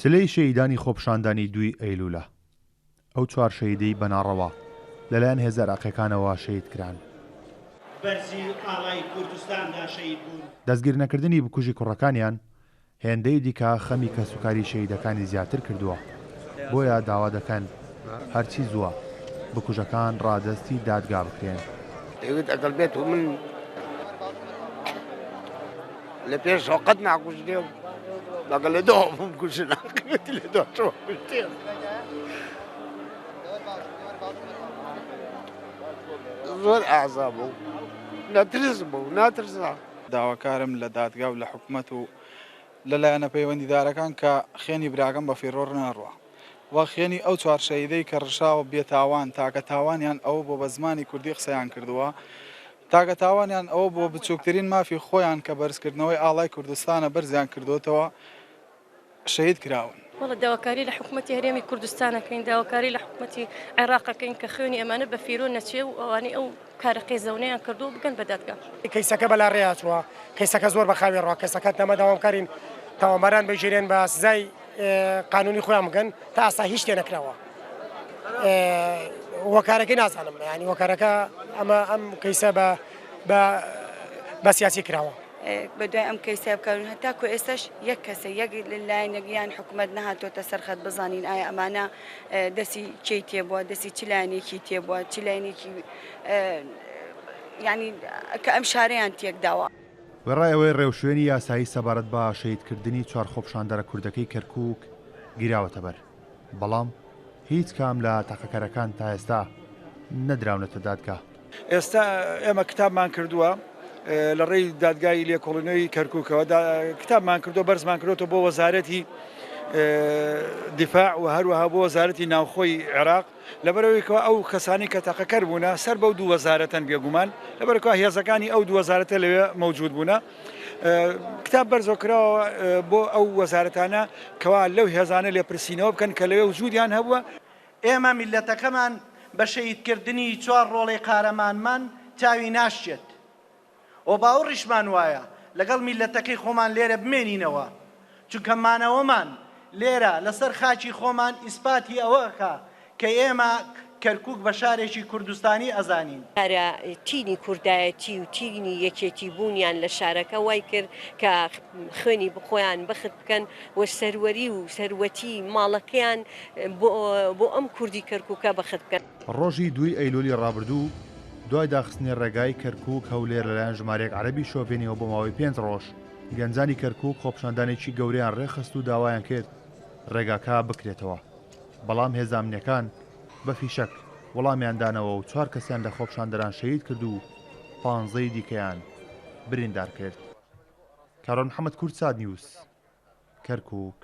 چلەی شەهیدانی خۆپیشاندانی دووی ئەیلولە، ئەو چوار شەهیدەی بە ناڕەوا لەلایەن هێزە عێراقیەکانەوە شەهید کران. بەرزی ئاڵای کوردستاندا شەهید بوون. دەستگیرنەکردنی بکوژی کوڕەکانیان هێندەی دیکە خەمی کەسوکاری شەهیدەکانی زیاتر کردووە، بۆیە داوا دەکەن هەرچی زووە بکوژەکان ڕادەستی دادگا بکرێن. دەیوت ئەگەر بێت و من لە پێشەوە قەت ناکوژرێم بەگە لە دۆ بمکوژن ئاخرەتی لە دۆشەوە کوشتێم زۆر ئازا بوو نەترس بوو ناترسا. داواکارم لە دادگا و لە حکومەت و لە لایەنە پەیوەندیدارەکان کە خێنی براکەم بە فیڕۆ نەڕوا و خێنی ئەو چوار شەهیدەی کە ڕشاوە بێتاوان تاکە تاوانیان ئەوە بووە بە زمانی کوردی قسەیان کردووە تاکە تاوانیان ئەوە بووە بچووکترین مافی خۆیان کە بەرزکردنەوەی ئاڵای کوردستانە بەرزیان کردۆتەوە شەهید کراون. وەڵا داواکاری لە حکومەتی هەرێمی کوردستان ئەکەین، داواکاری لە حکومەتی عێراق ئەکەین کە خوێنی ئەمانە بە فیرۆ نەچێ و ئەوانەی ئەو کارە قێزەونەیان کردووە بگەن بە دادگا. کەیسەکە بە لاڕێیا چووە، کەیسەکە زۆر بە خاوی ڕوا، کەیسەکە ئەمە داوامکارین تاوانباران بگیرێن بە سزای قانونی خۆیان بگەن، تا ئێستا هیچ شتێ نەکراوە. هۆکارەکەی نازانم، یانی هۆکارەکە ئەمە ئەم کەیسە بە بە بە سیاسی کراوە. بەدوای ئەم کەیسە بکەون هەتاکو ئێستاش یەک کەسە یەک لایەنێک یان حکومەت نەهاتۆتە سەر خەت بزانین ئایا ئەمانە دەستی کێی تێبووە دەستی چ لایەنێکی تێبووە چ لایەنێکی یعنی کە ئەم شارەیان تێکداوە. وێڕای ئەوەی ڕێوشوێنی یاسایی سەبارەت بە شەهیدکردنی چوار خۆپیشاندەرە کوردەکەی کەرکووک گیراوەتەبەر، بەڵام هیچ کام لە تەقەکەرەکان تا ئێستا نەدراونەتە دادگا. ئێستا ئێمە کتابمان کردووە لە ڕێی دادگای لێکۆڵینەوەی کەرکووکەوە کتابمان کردو بەرزمان کردوەوە بۆ وەزارەتی دیفاع و هەروەها بۆ وەزارەتی ناوخۆی عێراق لەبەرەوەیکەوە ئەو کەسانی کە تەقەکەر بوونە سەر بەو دوو وەزارەتەن بێگومان لەبەرکەوە هێزەکانی ئەو دوو وەزارەتە لەوێ مەوجود بوونە کتاب بەرزەوە کراوە بۆ ئەو وەزارەتانە کەوا لەو هێزانە لێپرسینەوە بکەن کە لەوێ وجودیان هەبووە. ئێمە میللەتەکەمان بە شەهیدکردنی چوار ڕۆڵەی قارەمانمان چاوی ناشکێت و باوڕیشمان وایە لەگەڵ میللەتەکەی خۆمان لێرە بمێنینەوە، چونکە مانەوەمان لێرە لەسەر خاکی خۆمان ئیسپاتی ئەوە ئەکا کە ئێمە کەرکوک بە شارێکی کوردستانی ئەزانین. کارە تینی کوردایەتی و تینی یەکێتی بوونیان لە شارەکە وای کرد کە خوێنی خۆیان بەخت بکەن و سەروەری و سەروەتی ماڵەکەیان بۆ ئەم کوردی کەرکوکە بەخت بکەن. ڕۆژی دووی ئەیلولی ڕابردوو دوای داخستنی ڕێگای کەرکوک هەولێر لەلایەن ژمارەیەک عەرەبی شۆڤێنیەوە بۆ ماوەی پێنج ڕۆژ گەنجانی کەرکوک خۆپیشاندانێکی گەورەیان ڕێکخست و داوایان کرد ڕێگاکە بکرێتەوە بەڵام هێزە ئەمنیەکان بە فیشەک وەڵامیان دانەوە و چوار کەسیان لە خۆپیشاندەران شەهید کرد و پانزەی دیکەیان بریندار کرد. کاروان محەمەد کوردسات نیوز، کەرکوک.